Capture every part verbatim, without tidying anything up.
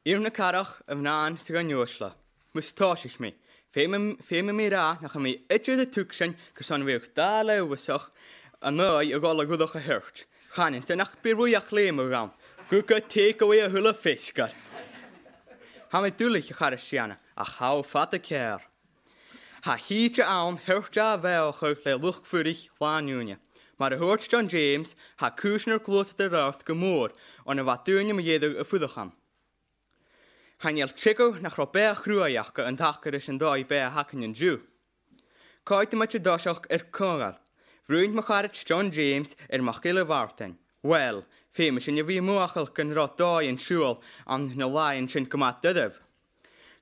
Iarr na carach a' bhnain 's a' ghainneasla. Mus tòisich mi, feumaidh, feumaidh mi ràdh nach eil mi idir a' tuigsinn carson a bhiodh dà leth-uabhasach an aghaidh a' gholadh a thoirt. Chanainn-sa nach bi ruith ach leum a dh'fhonn. Gu gu take away a h-uile feasgar. Tha mi duilich, a Chairistìona, ach tha thu fada ceàrr. Tha a' chìde ann thoirt dha bheothachadh le luchd-fuirich làn-ùine. Mar a thuirt John James, tha cùisean air gluasad air adhart gu mòr on a bha daoine mu dheireadh a' fuireach ann. Chan eil teagamh nach robh beatha chruaidh aca an taca ris an dòigh-beatha a th' againn an-diugh. Coimheadaidh mi an toiseach air Comhghall. Bhrùin mo charaid John James air MacGilleMhàrtainn. Uill, feumaidh sinn a bhith mothachail gun robh dòigh an siubhail anns na làithean sin gu math doirbh.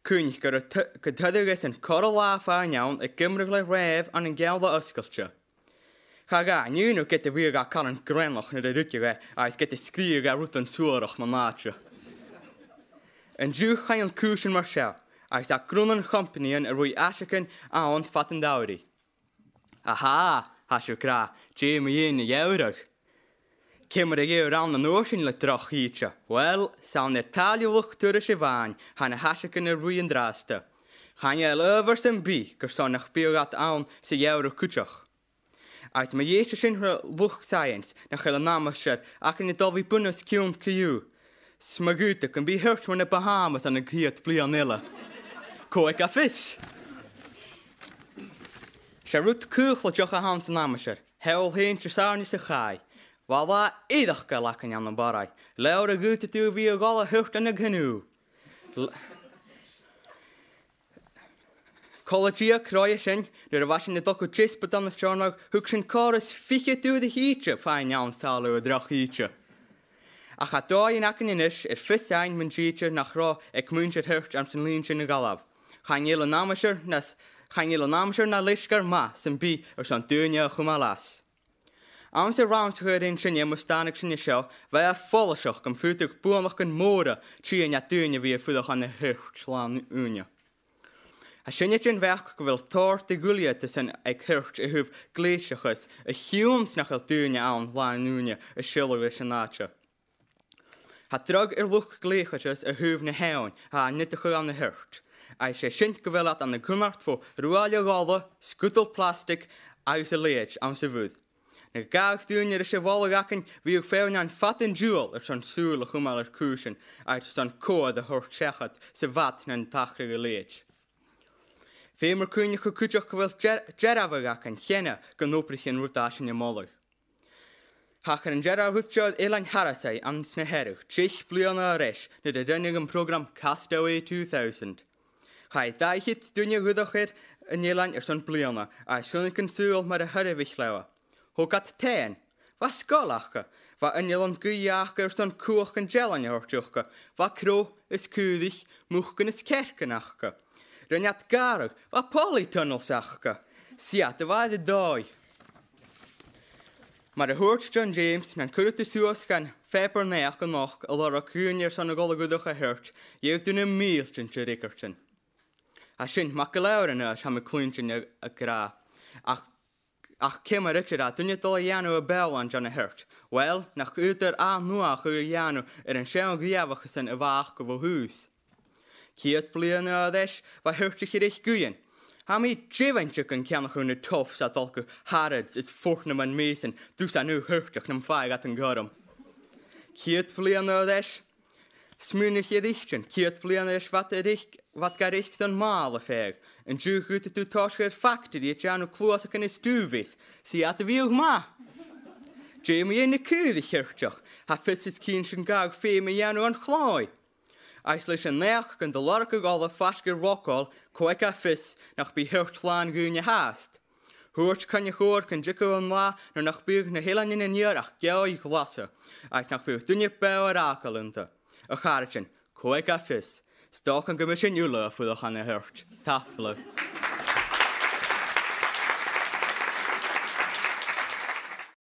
Cuimhnich gun t-, gun tuirt esan corra latha fhaighinn ann ag iomradh le ràmh ann an geamhradh fhosgailte. Cha ghabh e an iongnadh ged a bhiodh e caran greannach nuair a ruigeadh e agus ged a sgrìobhadh e rudan suarach mun àite. An-diugh chan eil cùisean mar seo, agus tha grunnan chompanaidhean a' ruith aiseagan ann fad an t-samhraidh. Aha, tha sibh ag ràdh, dè mu dheidhinn a' gheamhraidh? Ciamar a gheibhear ann an uair sin le droch-chìde? Uill, 's ann air tàilleabh luchd-turais a-mhàin tha na h-aiseagan a' ruith an-dràsta. Chan eil adhbhar sam bith carson nach biodh iad ann sa gheamhradh cuideachd. Agus ma dh'èisteas sinn ri luchd-saidheans, nach eil an aimsir againn a' dol a bhith bun-os-cionn co-dhiù. 'S ma dh'fhaodte gum bi thoirt mu na Bahamas ann an ceud bliadhna eile. Cò aig a tha fios? 'S e rud caochlaideach a th' anns an aimsir. Sheall fhèin Disathairne sa chaidh. Bha latha eireachdail againn ann am Barraigh. Leabhar a dh'fhaodadh tu a bhith a' dol a thoirt ann an canoe. L-, cola-deug roimhe sin, nuair a bha sinn a' dol gu deasbad ann an Steòrnabhagh, thug sinn còrr is fichead uair a thìde faighinn ann sàbhaladh an droch-chìde. Ach tha dòighean againn a-nis air fios fhaighinn mun tìde nach robh aig muinntir Thoirt anns an linn sin a dh'fhalbh. Chan eil an aimsir na s-, chan eil an aimsir na leisgeul math sam bith airson daoine a chumail às. Anns an rannsachadh a rinn sinne mus tàinig sinne seo, bha e follaiseach gum faodadh buannachdan mòra tighinn à daoine a bhith a' fuireach ann an toirt làn-ùine. Tha sinne den bheachd gu bheil tòrr de dh'fhilíochas aig toirt a thaobh gleusachas a chionn 's nach eil daoine ann làn-ùine a' sealg leis an àite. Tha dragh air luchd-gleusachais a thaobh na h-eòin a tha a' nigheadh ann an toirt, agus 's e sin gu bheil iad ann an cunnart fo ruaille-ghola, sgudal plastaig agus a leithid anns a' mhuir. Na gabhadh daoine ris a' mholadh againn, bhiodh feadhainn ann fad an t-siubhail airson sùil a chumail air cùisean agus airson cobhair a thoirt seachad sa bhad nan tachradh a leithid. Feumar cuimhneachadh cuideachd gu bheil dear-, dearbhadh againn cheana gun obraicheadh an rud a tha sinn a' moladh. Thachair an dearbh rud seo air Eilean Tharasaigh anns na Hearadh, deich bliadhna air ais, nuair a rinneadh am prògram Castaway two thousand. Chaidh dà fhichead duine a dh'fhuireach air an eilean airson bliadhna, agus chunnaic an saoghal mar a shoirbhich leotha. Thog iad taighean. Bha sgoil aca. Bha innealan gaoithe aca airson cumhachd an t-eilein a thoirt thuca. Bha crodh is caoraich, mucan is cearcan aca. Rinn iad gàrradh, bha polytunnels aca. 'S iad a bha air an dòigh. Mar a thuirt John James, nan cuireadh tu suas dhan phàipear-naidheachd a-nochd a lorg dhaoine airson a dhol a dh'fhuireach a thoirt, gheibheadh tu na mìltean de fhreagairtean. Tha sin math gu leòr a-nis, tha mi a' cluinntinn a, ag ràdh. Ach, ach ciamar idir a tha duine a' dol a dhèanamh a beòshlaint ann an toirt? Uill, nach fhaodar ath-nuadhachadh a dhèanamh air an seann ghnìomhachasan a bh' aca bho thùs? Ceud bliadhna air ais, bha toirt a' chiad ghuidhean. Tha mi deimhinneach gun ceannaicheadh na Tufts a' dol gu Harrods is Fortnum and Mason, dus a' neo-thoirteach nam faigheadh iad an cothrom. Ceud bliadhna air ais, smaoinich air itean, ceud bliadhna air ais bha iad a' reic-, bha iad ga reic son màl a phàigheadh. An-diugh dh'fhaodadh tu tòiseachadh air factory a' dèanamh cluasagan is dùbhias, 's iad a bhiodh math. Dè mu dheidhinn na caoraich thoirteach? Tha fios is cinnteach gun gabhadh feum a dhèanamh air a' chlòimh. Agus leis an naidheachd gun do lorgadh ola faisg air Rockall, cò aig a tha fios nach bi toirt làn dhaoine fhathast. Thuirt Coinneach Odhar gun tigeadh an latha nuair nach biodh na h-eileanan an iar ach geòidh ghlasa, agus nach biodh duine beò air fhàgail annta. A chàirdean, cò aig a tha fios? 'S dòcha gum bi sinn uile a' fuireach ann an toirt. Tapadh leibh.